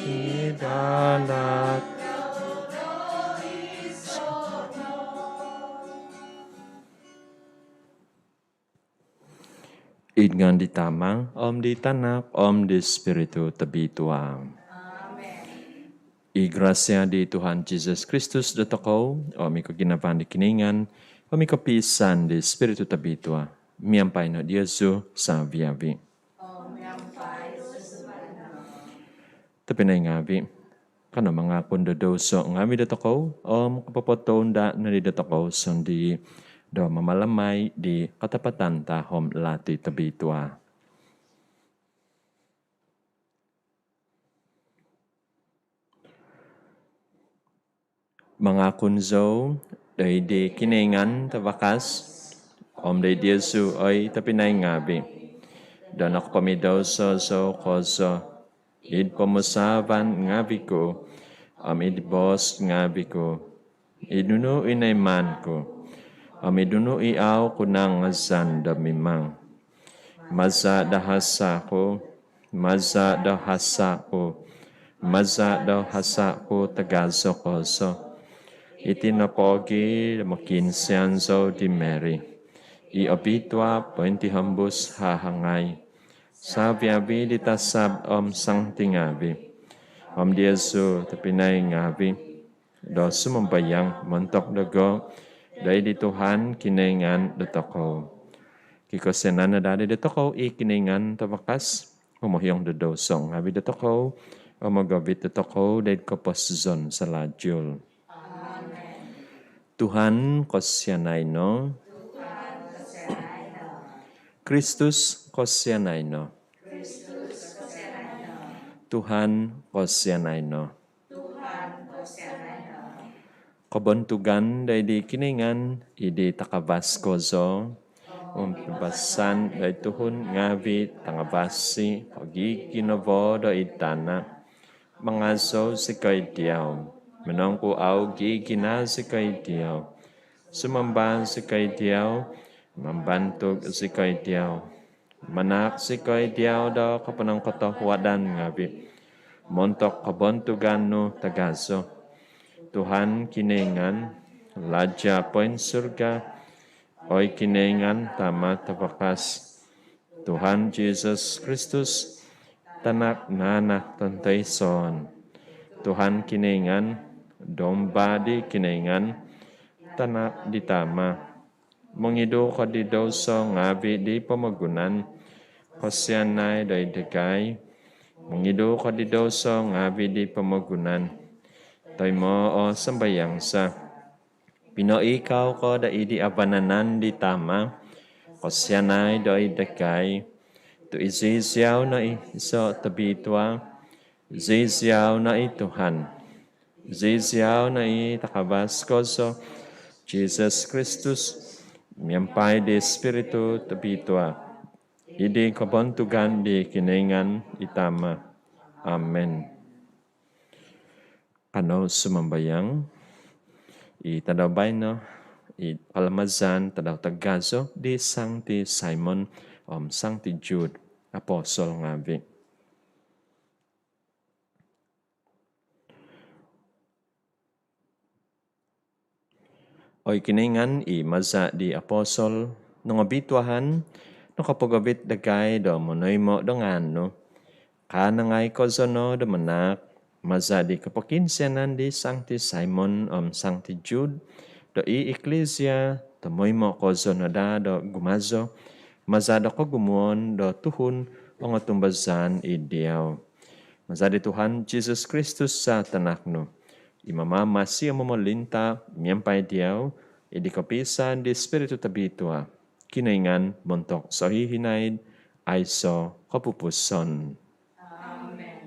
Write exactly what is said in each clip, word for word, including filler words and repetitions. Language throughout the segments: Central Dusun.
id dalat. Id ngaan di Tama, om di Tanak, om di Spiritu Tobitua. Amen. I grasia di Tuhan Jesus Kristus dotokou, om i koginavaan di Kinoingan, om i kopiisaan di Spiritu Tobitua, miampai no diozu saviavi. Tobpinai ngaavi, kanou mangakun do douso ngaavi dotokou, om kopopotounda nodi dotokou sondii do mamalamai di katapatan tahom lati tobitua. Mangakun zou doid di Kinoingan Tavakas, om doid diozu oi tobpinai ngaavi, do nokopomidouso zou kozo, id pomusaavan ngaavi ku, om id boos ngaavi ku, id nunu i noiman ku, om id nunu i au ku nangazan do mimang. Maza do hasa ku, maza do hasa ku, maza do hasa ku tagazo kozo. Iti nopogi do mokiinsian zou di Mary i obitua pointihombus hahangai, saviavi di tasab om santo ngaavi, om diozu tobpinai ngaavi, do sumambayang montok dogo doid di Tuhan Kinoingan dotokou. Kikoinsianan no daa dotokou i Kinoingan Tavakas, momohiong do douso ngaavi dotokou, om mogovit dotokou doid koposizon salajul. Tuhan, kosianai no. Kristus, kosianai no. Tuhan, kosianai no. Kobontugan doid di Kinoingan id di takavas kozo, om pibabasan doid tuhun ngaavi tangavasi o giginavo doid tana. Mangazou zikoi diau, monongkuau gigina zikoi diau, sumamba zikoi diau, mambantug zikoi diau, manahak zikoi diau do koponongkotohuadan ngaavi montok kobontugan nu tagazo. Tuhan Kinoingan, Laja poinsurga, oi Kinoingan Tama Tavakas. Tuhan Jesus Kristus, Tanak nanak tontoison. Tuhan Kinoingan, Domba di Kinoingan, Tanak di Tama. Mongidu ko di douso ngaavi di pomogunan, kosianai doid dagai. Mongidu ko di douso ngaavi di pomogunan, toimoo sambayang za. Pinoikau ko doid di vanan di Tama, kosianai doid dagai. Tu iziau no i iso tobitua, iziau no i Tuhan, iziau no i takavas kozo, Jesus Kristus, miampai di Spiritu Tobitua, id di kobontugan di Kinoingan i Tama. Amen. Kanou sumambayang. I tadau baino, i kalamazan tadau tagazo di Santi Simon om Santi Jude, apostol ngaavi. Oi Kinoingan, i maza di apostol nongobituahan, nokopogovit dagai do monoimo do ngaan nu. Kaanangai kozo no do manahak, maza di kopokiinsianan di Santi Simon om Santi Jude, do i Eklisia tomoimo kozo no daa do gumazo maza do kogumuon do tuhun ongotumbazaan id diau. Maza di Tuhan Jesus Kristus za Tanak nu, i mamamasi om momolinta miampai diau, id di kopiisaan di Spiritu Tobitua, Kinoingan montok sohihinaid aiso kopupuson. Amen.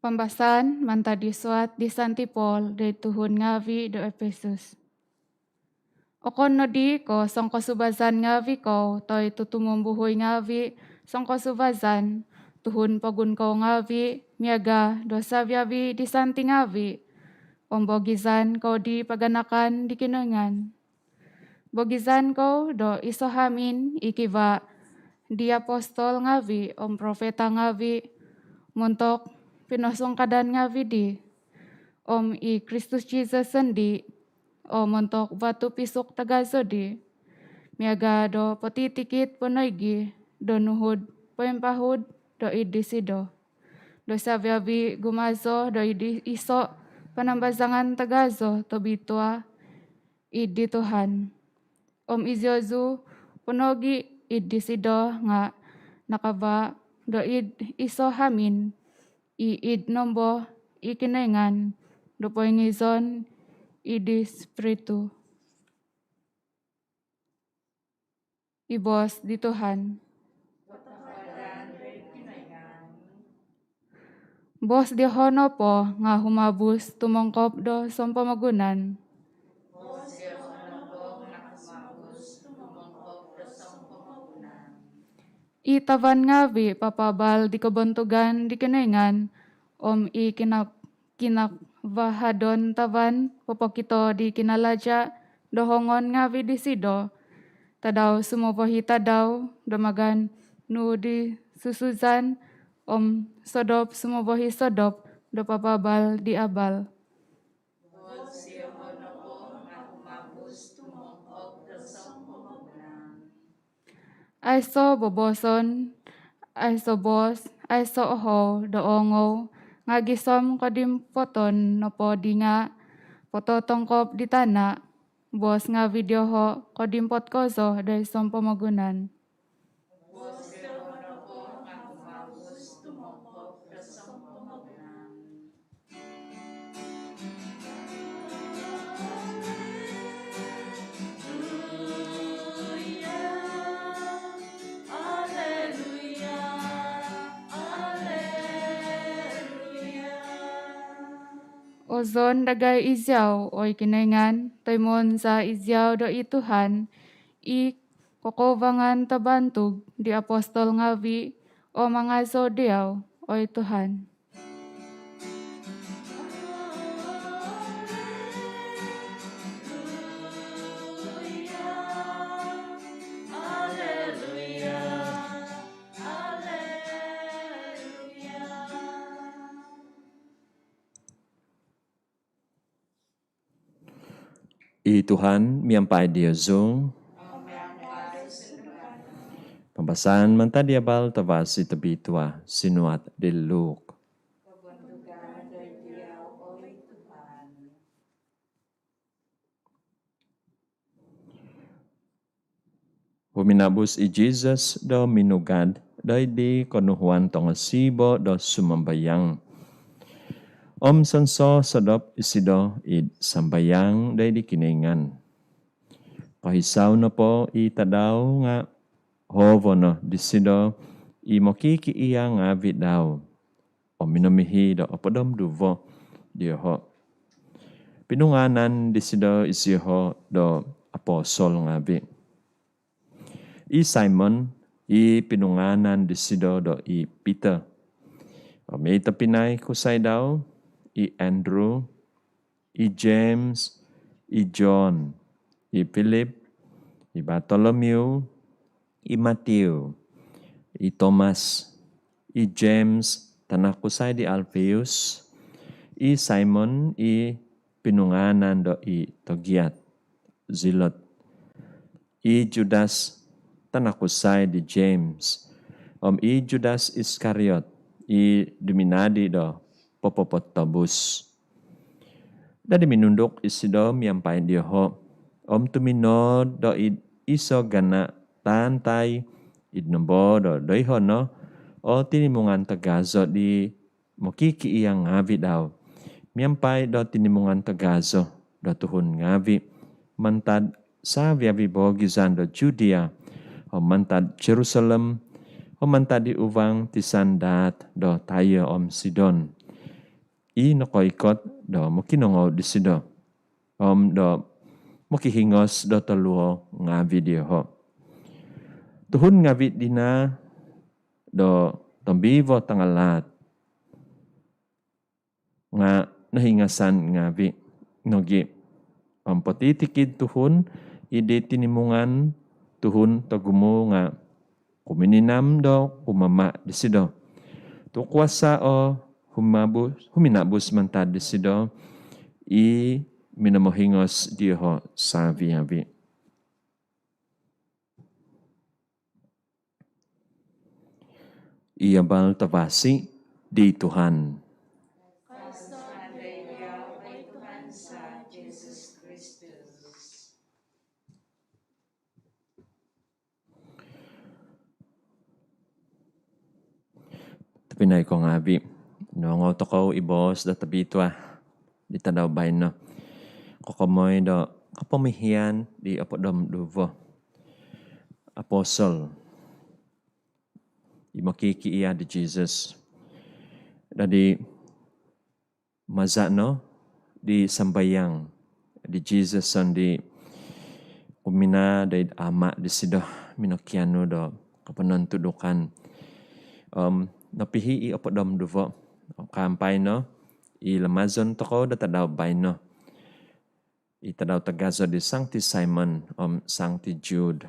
Pambasaan mantad di suat di Santi Paul di tuhun ngaavi do Efesus. Okon nodi ko songkosuvazan ngaavi kou toi tutumumbuhui ngaavi songkosuvazan, tuhun pogun kou ngaavi, miaga do savi-avi di santi ngavi, om bogizan kou di paganakan di Kinoingan. Bogizan kou do iso hamin i kivaa di apostol ngavi om profeta ngavi montok pinosungkadan ngavi di, om i Kristus Jisus sondii o montok vatu pisuk tagazo di, miaga do potitikid po noigi do nuhud poimpahud doid disido. Do savi-avi gumazo doid iso panambazangan tagazo tobitua id di Tuhan. Om iziozu po nogi id disido nga nakavaa doid iso hamin i id nombo i Kinoingan do poingizon id di Spiritu. I boos di Tuhan. Boos dioho nopo nga humabus tumongkop do sompomogunan. I tavan ngavi papaabal di kobontugan di Kinoingan, om i kina- kinavahadon tavan popokito di kinalaja do hongon ngavi disido. Tadau sumovohi tadau do maganu di susuzan, om sodop sumovohi sodop do papaabal di abal. Aiso boboson, aiso boos, aiso ohou do oongou, nga gisom kodimpoton nopo di nga pototongkop di tana. Boos ngavi dioho kodimpot kozo doid sompomogunan. Ozon dagai iziau, oi Kinoingan, toimoon za iziau do i Tuhan, i kokouvangan tobantug di apostol ngavi, o mangazo diau, oi Tuhan. I Tuhan miampai diozu. Pambasaan mantad di abal tavasi tobitua sinuat di Luke. Huminabus i Jisus do minugad doid di konuhuan tongosibo do sumambayang. Om sonsosodop isido id sambayang doid di Kinoingan. Kohisau nopo i tadau nga hoovo no disido i mokikiia ngavi dau. Om minomihi do opod om duvo dioho. Pinungaanan disido isioho do apostol ngavi. I Simon, i pinungaanan disido do i Peter. Om i tobpinai kusai dau, i Andrew, i James, i John, i Philip, i Bartholomew, i Matthew, i Thomas, i James, tanak kusai di Alphaeus, i Simon, i pinungaanan do i Togiat, Zealot, i Judas, tanak kusai di James, om i Judas Iskariot, i duminadi do popopotobus. Dadi minunduk isido miampai dioho, om tuminood do id iso gana taantai id nombo do doiho no o tinimungan tagazo di mokikiia ngavi dau, miampai do tinimungan tagazo do tuhun ngavi mantad saviavi boogizan do Judea, om mantad Jerusalem, om mantad di uvang tisan daat do Tyre om Sidon, i nokoikot do mokinongou disido, om do mokihingos do toluo ngavi dioho. Tuhun ngavi dina do tombiivo tangalaat. nga' nohingasan ngaavi' nogi'. Om potitikid tuhun id di tinimungan tuhun togumu nga' kumininam do kumama' disido tu' kuasa' o humabu-, huminabus mantad disido i minomohingos dioho' saavi-avi'. I abal tavasi di Tuhan. Tobpinai ko ngaavi', noongou tokou i boos do tobitua di tadau baino kokomoi do kopomihian di opod om duvo apostol i mokikiia di Jesus. Dadi, maza' no di sambayang di Jesus sondii, kuminaa doid Ama' disido minokianu do koponontudukan. Om nopihi' i opod om duvo. Kaampai no i lamazon tokou do tadau baino, i tadau tagazo di Sangti Simon om Sangti Jude.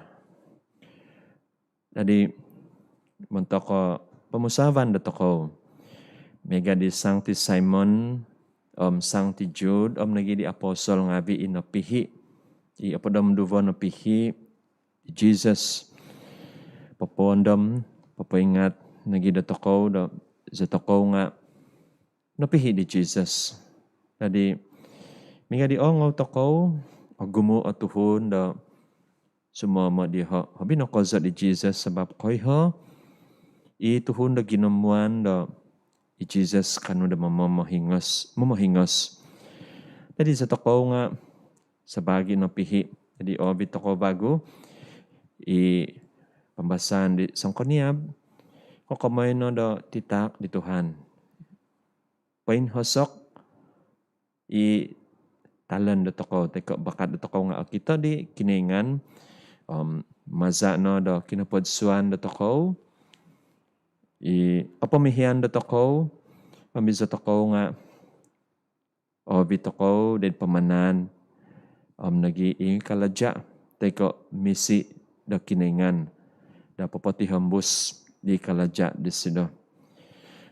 Dadi, montok pomusaavan dotokou, miaga di Sangti Simon om Sangti Jude om nogi' di apostol ngaavi' i nopihi', i opod om duvo nopihi' di Jesus, popoondom, popoingat nogi' dotokou do izotokou nga' nopihi' di Jesus. Dadi, miaga di oongou tokou, ogumu' o tuhun do sumoomo' dioho', hobi no kozo di Jesus sabap koiho i tuhun do ginomuan do i Jesus kaanu do momomohingos, momohingos. Dadi, izotokou nga' sabaagi nopihi'. Dadi, oovit tokou vagu i pambasaan di songkoniab, kokomoi no do titaak di Tuhan. Poinhosok i talent dotokou toi ko' bakat dotokou nga' okito di Kinoingan. Om maza' no do kinopodsuan dotokou, i kopomihian dotokou, om izotokou nga' oovit tokou doid pamanaan om nogi' i kalaja' toi ko' misi do Kinoingan do popotihombus di kalaja' disido.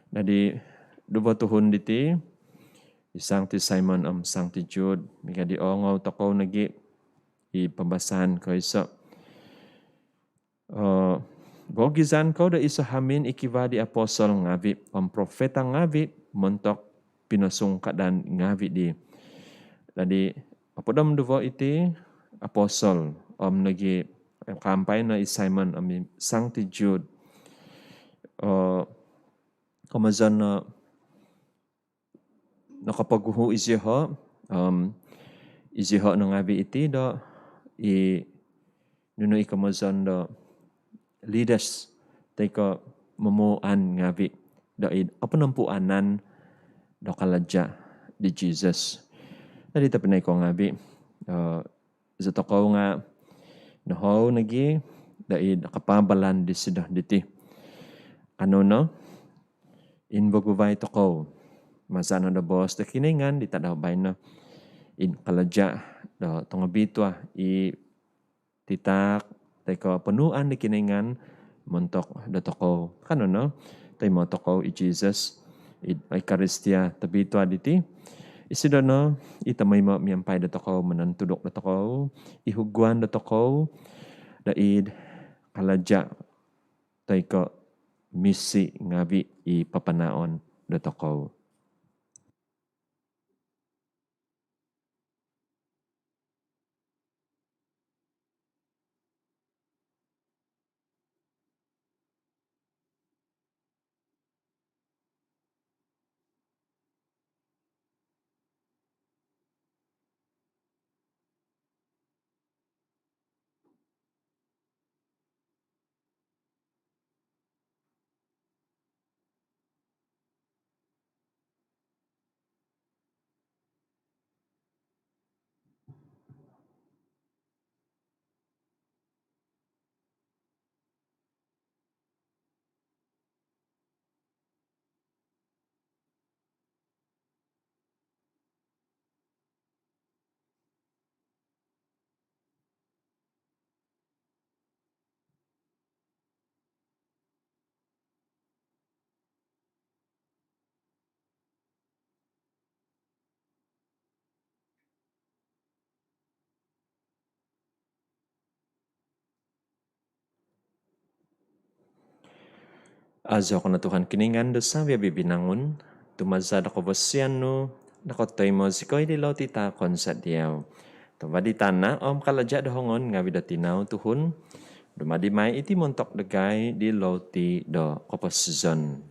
Dadi, duvo tuhun diti, i Sangti Simon om Sangti Jude, miaga di oongou tokou nogi' i pambasaan koiso'. Eh, boogizan kou do iso hamin i kivaa di apostol ngaavi' om profeta ngaavi' montok pinosungkadan ngaavi' dii. Dadi, opod om duvo iti apostol om nogi' kaampai no i Simon om i Sangti Jude. Eh, komozon no nokopoguhu izioho', om izioho' no ngaavi' iti do i nunu i komozon do leaders toi ko' momuuan ngaavi' do id koponompuunan do kalaja' di Jesus. Dadi, tobpinai ko ngaavi', eh, izotokou nga' nohoou nogi' do id kapaabalan disido diti. Kanou no, invoguvai tokou maza' no do boos do Kinoingan di tadau baino, id kalaja' do tongobitua i titaak toi ko' ponuuan di Kinoingan montok dotokou. Kanou no, toimo tokou i Jesus id Eukaristia tobitua diti. Isido no i tomoimo miampai dotokou, monontuduk dotokou, i huguan dotokou do id kalaja' toi ko' misi ngaavi' i papanaon dotokou. Azo ko no Tuhan Kinoingan do savi-avi binangun, tu maza do kavasian nu nokotoimo zikoi di loti taakon za diau. Tuva' di tana' om kalaja' do hongon ngavi' do tinau tuhun, dumadi mai iti montok dagai di loti do koposizon.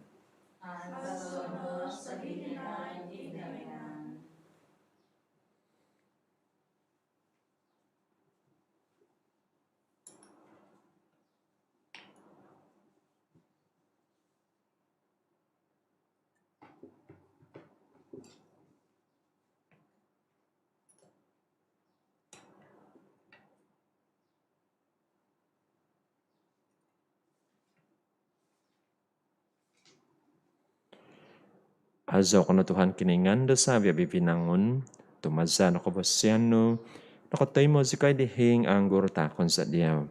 Azo ko no Tuhan Kinoingan do savi-avi binangun, tu maza do kavasian nu nokotoimo zikoi di hiing anggur taakon za diau.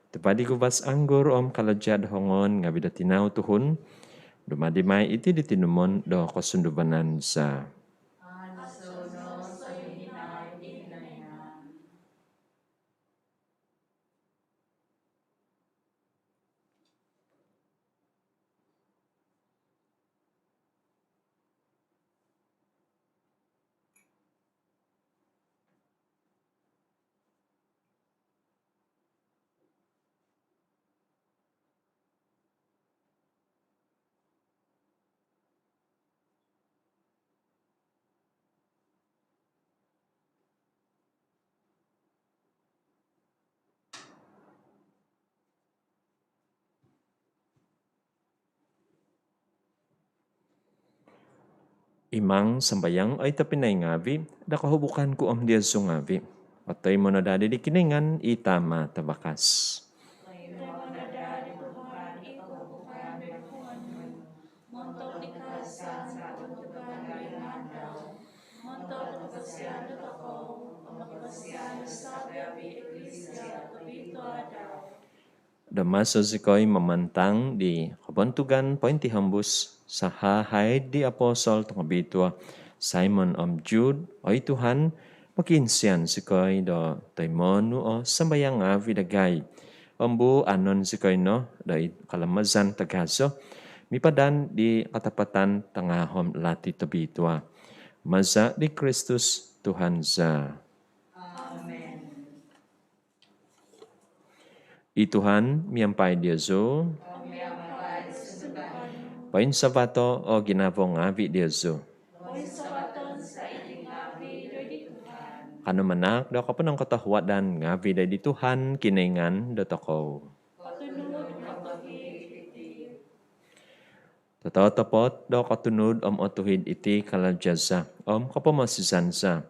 Tuva' di guvas anggur om kalaja' do hongon ngavi' do tinau tuhun, dumadi mai iti di tinumon do kosunduvanan za. Imang sambayang, oi tobpinai ngavi', do kohubukan ku om diozu ngavi' otoimo no daa di Kinoingan i Tama' tavakas. Montok di kaasan kabantugan do ngaan dau, montok do kavasian dotokou om do kavasian do savi-avi Eklisia tobitua dau. Do maso zikoi mamantang di kabantugan pointihombus, sahahaid di apostol tongobitua Simon om Jude, oi Tuhan, mokiinsian zikoi do toimoon nu o sambayang ngavi' dagai. Om buanon zikoi no do id kalamazan tagazo, mipadan di katapatan tangahom lati tobitua. Maza di Kristus Tuhan za. Amen. I Tuhan miampai diozu. Poinsavato o ginavo ngavi' diozu. Kanou manaak do koponongkotohuadan ngavi' doid di Tuhan Kinoingan dotokou. Tototopot do kotunud om otuhid iti kalaja' za om kopomosizan za,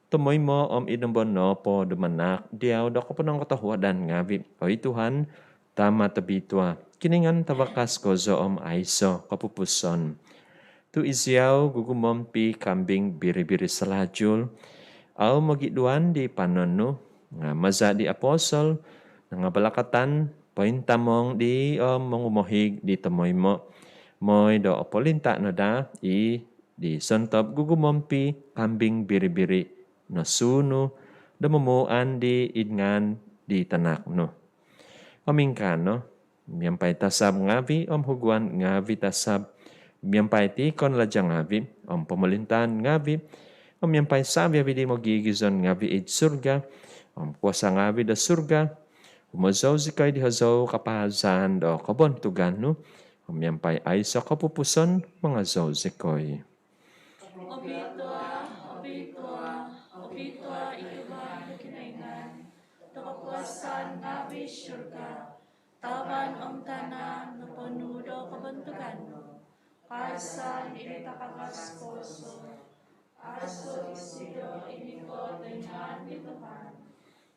tomoimo om id nombo nopo do manaak diau do koponongkotohuadan ngavi', oi Tuhan, Tama' tobitua, Kinoingan tavakas kozo om aiso kopupuson. Tu iziau gugumompi kambing biri-biri salajul, au mogiduan di panon nu, nga maza di apostol nangabalakatan pointamong di om mongumohig di tomoimo, moi do opolinta no daa i di sontob gugumompi kambing biri-biri nosuu nu do momuan di id ngaan di Tanak nu. Om ingkaa no, miampai tasab ngavi' om huguan ngavi' tasab, miampai tikon laja' ngavi' om pomolintaan ngavi', om miampai savi-avi di mogigizon ngavi' id surga om kuasa ngavi' do surga, humozou zikoi di hozou kapaazan do kobontugan nu, om miampai aiso kopupuson mangazou zikoi. Obitua, obitua, obitua i Tuhan Kinoingan do kokuasaan ngavi'. Surga, tavan om tana' noponu' do kobontugan nu. Kaazan id takakas kozo. Aiso isido i mikot id ngaan di Tuhan.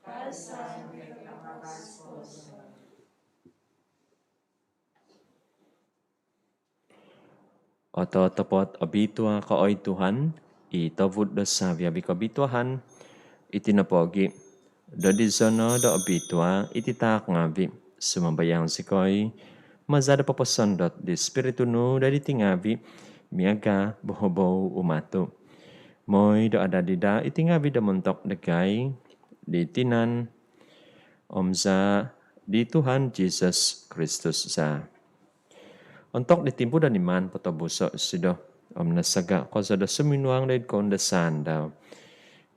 Kaazan id takakas kozo. Ototopot obitua ko oi Tuhan, i tobud do savi-avi kobituaan. Iti nopogi', do dizo no do obitua iti taak ngavi', sumambayang zikoi, maza do poposondot di Spiritu nu doid diti ngavi', miaga' bohobou umatu'. Moi do adadi daa iti ngavi' do montok dagai di tinan om zaa' di Tuhan Jisus Kristus za. Ontok di timpu do niman potobuso' isido om nasaga' kozo do suminuang do id koundasaan dau,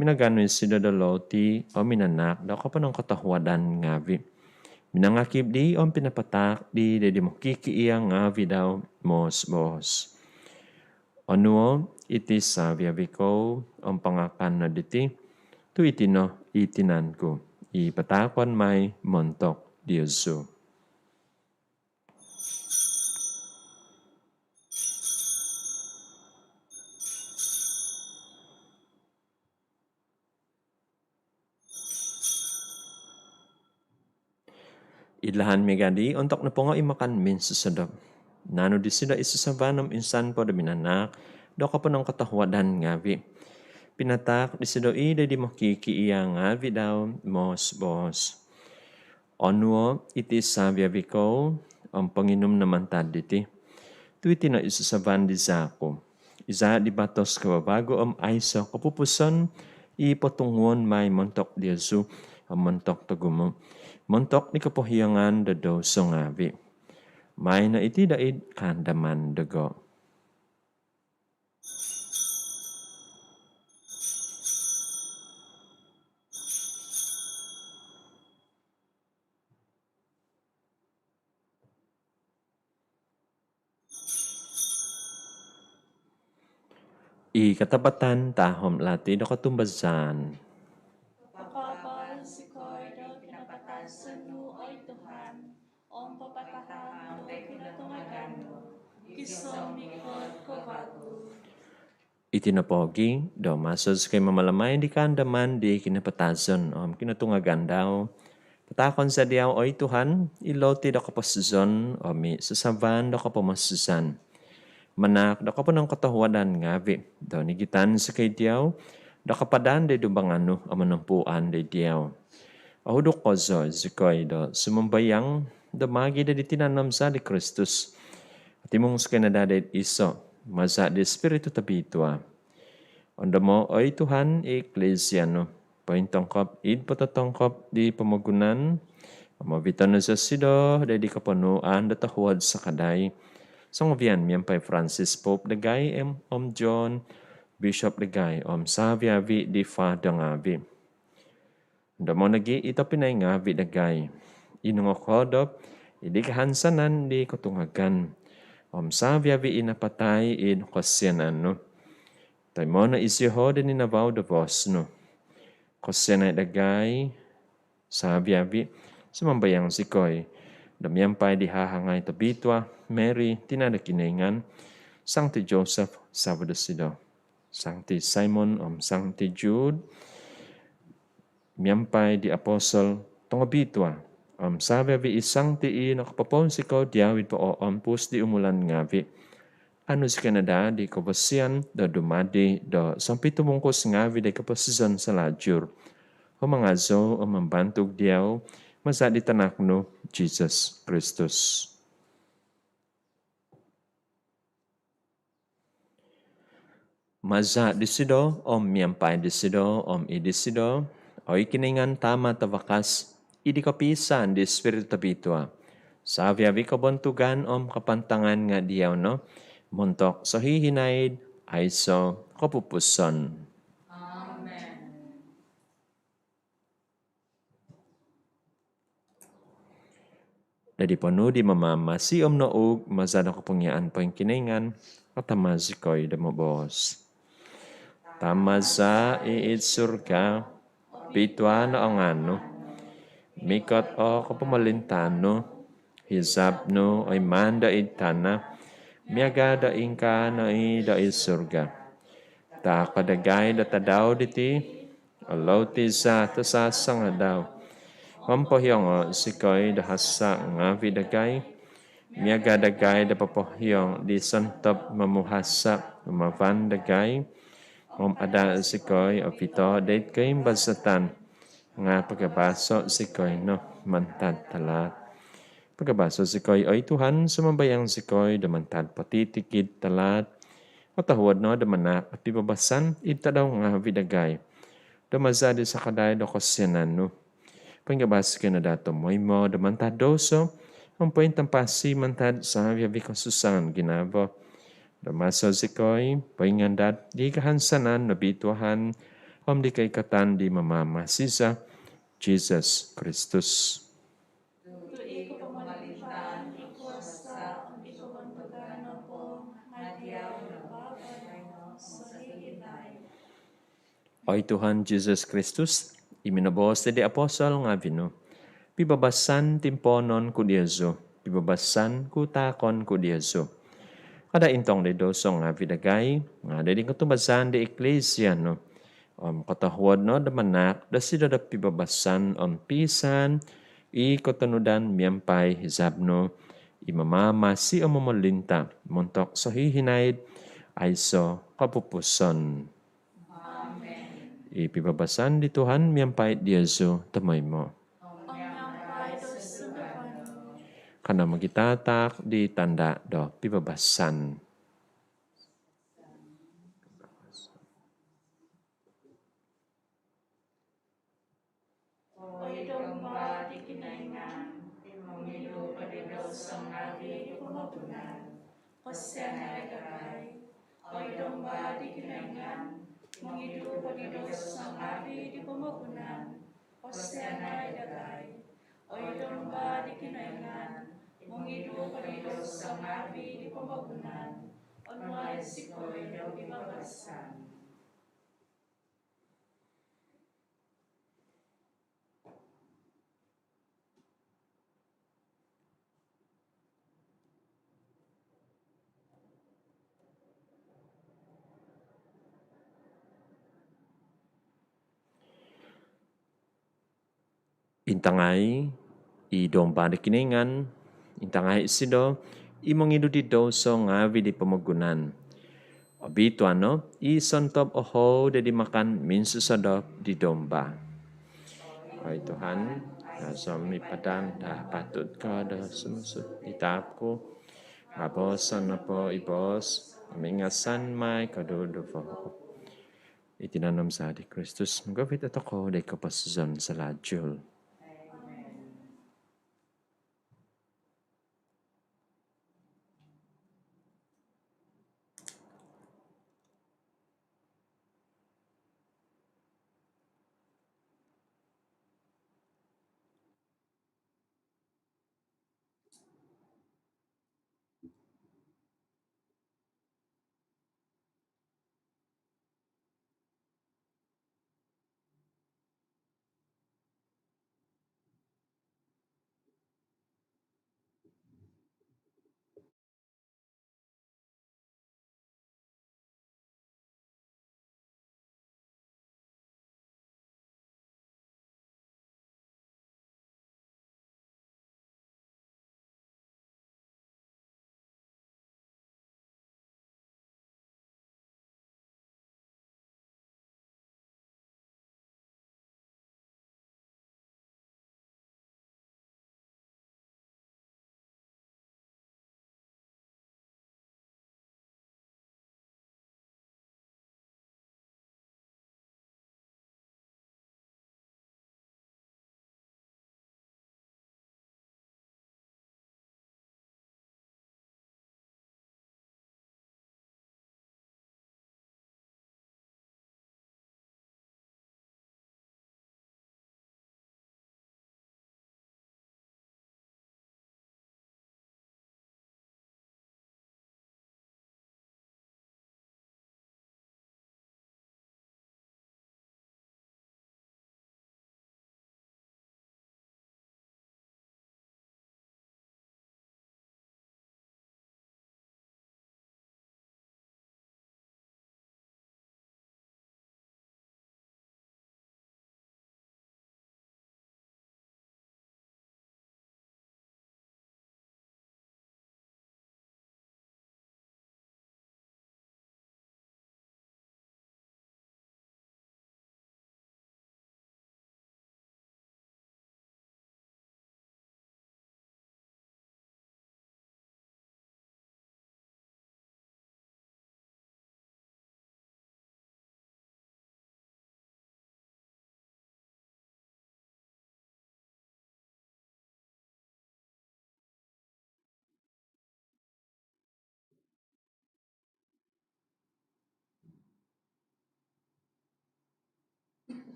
minaganu isido do louti om minanaak do koponongkotohuadan ngaavi', minangakib dii om pinapataak dii do id di mokikiia' ngaavi' dau, moos-boos: Onuo' iti savi-avi' kou om pangakan no diti, tu' iti no i tinan ku i pataakon mai montok diozu. Id lahan miaga dii, ontok nopongo i makan minsosodop, naanu disido i sasavan om insan po do minanaak do koponongkotohuadan ngaavi', pinataak disido i' do id di mokikiia' ngaavi' dau, moos-boos: Onuo' iti savi-avi' kou om ponginum no mantad diti, tu' iti no i sasavan di zaa' ku, i zaa' di batos kavavagu om aiso' kopupuson, i potunguon mai montok diozu om montok togumu', montok di kopohiongan do douso ngaavi'. Maai no iti do id kaandaman dogo. I katapatan tahom lati do kotumbazaan. Pakaabal zikoi do kinapatazon nu, oi Tuhan, om papatahang do kinotungagan nu gisom mikot ko vagu. Iti nopo gi, do maso zikoi mamalamai di kaandaman di kinapatazon om kinotungagan dau, pataakon za diau, oi Tuhan, i louti do koposizon om i sasavan do kopomosizan, manaak do koponongkotohuadan ngaavi' do nigitan zikoi diau do kapadan do id dumbangan nu om monompuan do id diau. Ohuduk kozo zikoi do sumambayang do maagi' do di tinan om zaa' di Kristus, otimung zikoi no daa do id iso' maza' di Spiritu Tobitua. Ondomo', oi Tuhan, i Iklisia nu pointongkop id pototongkop di pomogunan om oviton no zosido do id di koponuan do tohuod sakadai songovian miampai Francis Pope dagai om, om John Bishop dagai om savi-avi' di fado ngaavi'. Ondomo' nogi' i tobpinai ngaavi' dagai i nongokoodop id di kahansanan di kotungagan om savi-avi' i napatai id kosianan nu. Toimo' no iziho' do ninavau do bos nu. Kosianai dagai savi-avi', sumambayang zikoi do miampai di hahangai tobitua Mary, tina' do Kinoingan, Sangti Joseph savo' dosido, Sangti Simon om Sangti Jude, miampai di apostol tongobitua om savi-avi' i sangti i nokopopounsikou diau id pooompus di umulan ngaavi', anu zikoi no daa di kobosian do dumadi do sompitubungkus ngaavi' di koposizon salajur, om mangazou om mambantug diau maza' di tanak nu Jesus Kristus. Maza' disido om miampai disido om id disido, oi Kinoingan Tama' Tavakas, id di kopiisaan di Spiritu Tobitua, savi-avi' kobontugan om kapantangan nga' diau no, montok sohihinaid aiso' kopupuson. Amen. Dadi ponuu di Mamamasi om nouug maza' do kopongiaan poingkinoingan, atama' zikoi do moboos. Tama' za i id surga, obitua no o ngaan nu, mikot o kopomolintaan nu, hizab nu oimaan do id tana' miaga' do ingkaa no i do id surga. Taako' dagai do tadau diti o louti za tasasangadau. Om pohiongo' zikoi do hasa' ngaavi' dagai miaga' dagai do popohiong di sontob momuhasa' humavan dagai. Om ada' zikoi ovito' do id koimbazatan, nga' pagabaso' zikoi no mantad talaat. Pagabaso' zikoi, oi Tuhan, sumambayang zikoi, do mantad potitikid talaat. Otohuod no do manaak pibabasan id tadau ngaavi' dagai, do maza' di sakadai do kosianan nu, poingabas zikoi no daa tomoimo do mantad douso om pointampasi mantad savi-avi kosusaan ginavo, do maso zikoi poingandad di kahansanan nobi Tuhan, om di koikatan di Mamamasi za, Jesus Kristus. Tu i kopomolintaan, i kuasa, om i kobontugan nopo nga diau no baino om sohihinaid. Oi Tuhan Jesus Kristus, i minoboos di apostol ngavi nu, pibabasan timpoonon ku diozu, pibabasan ku taakon ku diozu. Kada intong di douso ngavi dagai, nga di kotumbazaan di Eklesia nu. Om kotohuod no do manaak dosido do pibabasan om piisaan, i kotonudan miampai hizab nu, i mamamasi om momolinta montok sohihinaid, aiso kopupusan. Amen. I pibabasan di Tuhan miampai diozu tomoimo. Om miampai do sunduvan nu. Kanou mogitataak di tanda do pibabasan. Oi Domba di Kinoingan, mongidu ko di douso ngavi di pomogunan, kosianai dagai. Oi Domba di Kinoingan, mongidu ko di douso ngavi di pomogunan, kosianai dagai. Oi Domba di Kinoingan, mongidu ko di douso ngavi di pomogunan, onuai zikoi do pibabasan. Intangai i Domba di Kinoingan, intangai isido i mongidu di douso ngavi di pomogunan. Obituanan no i sontob ohou do dimakan minsosodop di Domba. Oi Tuhan, au zou mipadan do apatut ko do sumuang id taap ku, nga booson nopo i boos om ingasan mai koduduvo. I tinan om zaa di Kristus mogovit dotokou doid koposizon sohahaid.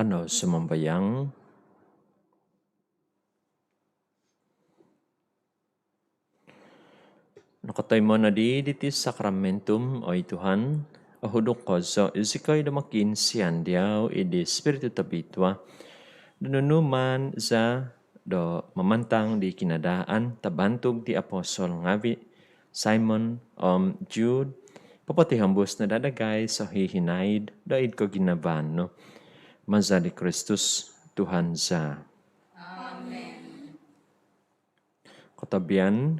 Kanou sumambayang. Nokotoimo nodi diti sakramentum, oi Tuhan, ohuduk kozo izikoi do mokiinsian diau id Spiritu Tobitua, do nunu maan za do mamantang di kinadaan tabantug di apostol ngavi, Simon om Jude, popotihombus no daa dagai sohihinaid do id koginavaan nu. Maza di Kristus, Tuhan za. Amen. Kotobian,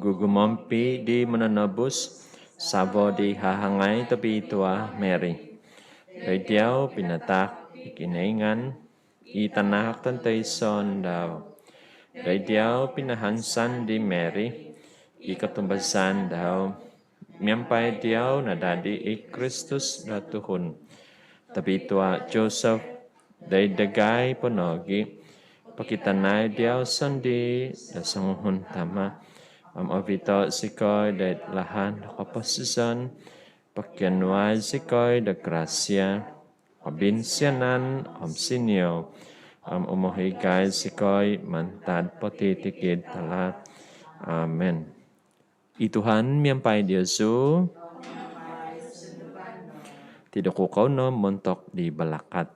gugumompi di Mononobus, savo di hahangai tobitua Mary. Doid diau pinataak i Kinoingan i Tanak tontoison dau. Doid diau pinahansan di Mary i kotumbazaan dau. Miampai diau nadadi i Kristus do tuhun. Tobitua Joseph, doid dagai po nogi pokitanai diau sondii do songuhun tama, om ovito zikoi doid lahan do koposizon. Pokionuai zikoi do grasia, kobinsianan om siniou, om umohigai zikoi mantad potitikid talaat. Amen. I Tuhan miampai diozu. Tidokukou no montok di balakat.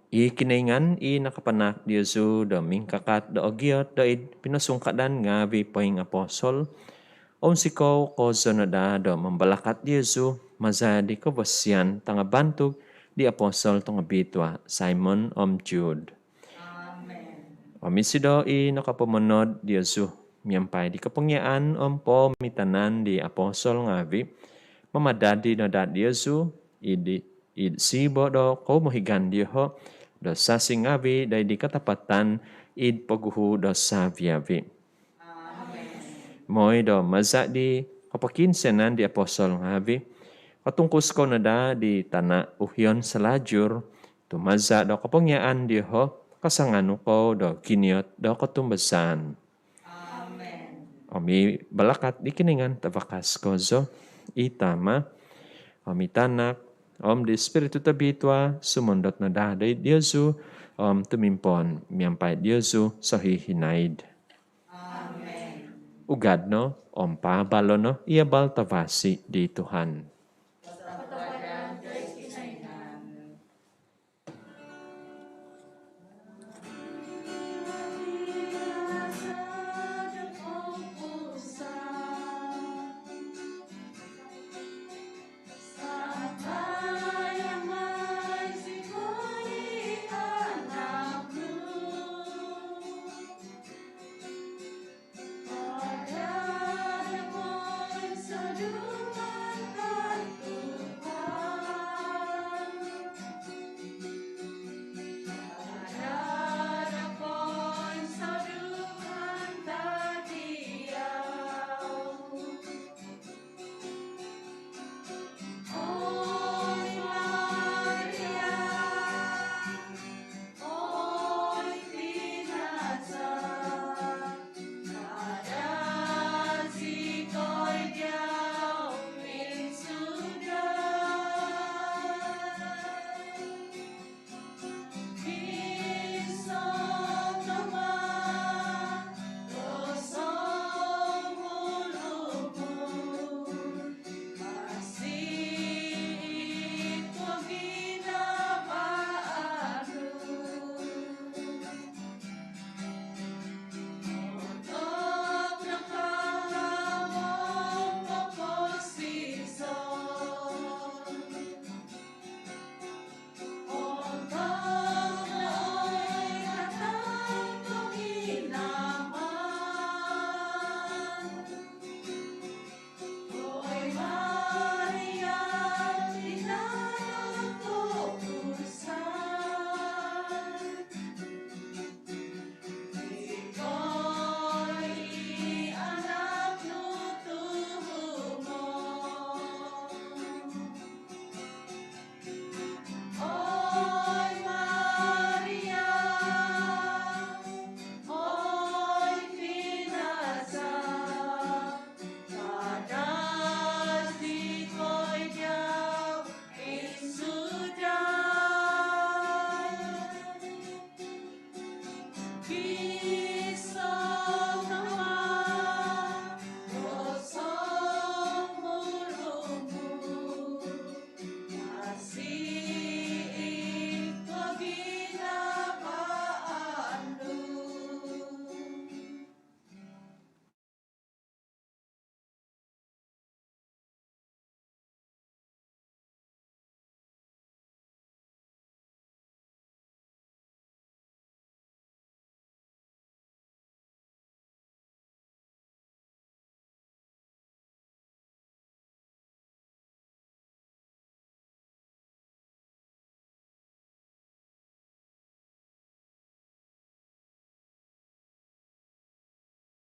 I Kinoingan i nakapanahak diozu do mingkakat do ogiot doid pinosungkadan ngavi poingapostol, ounsikou kozo no daa do mambalakat diozu maza di kobosian tangabantug di apostol tongobitua Simon om Jude. Om isido i nokopomonod diozu miampai di kopongiaan om poomitanan di apostol ngavi, mamadadi no daa diozu id, id siibo do koumohigan dioho do sasi ngavi doid di katapatan id poguhu do savi-avi. Moi do maza di kopokiinsianan di apostol ngavi, kotungkus kou no daa di tana uhion salajur, tu maza do kopongiaan dioho kasanganu kou do giniot do kotumbazaan. Amen. Om i balakat di Kinoingan tavakas kozo, i Tama, om i Tanak, om di Spiritu Tobitua, sumondot no daa doid diozu om tumimpoon miampai diozu sohihinaid. Amen. Ugad no om paabalo no i abal tavasi di Tuhan.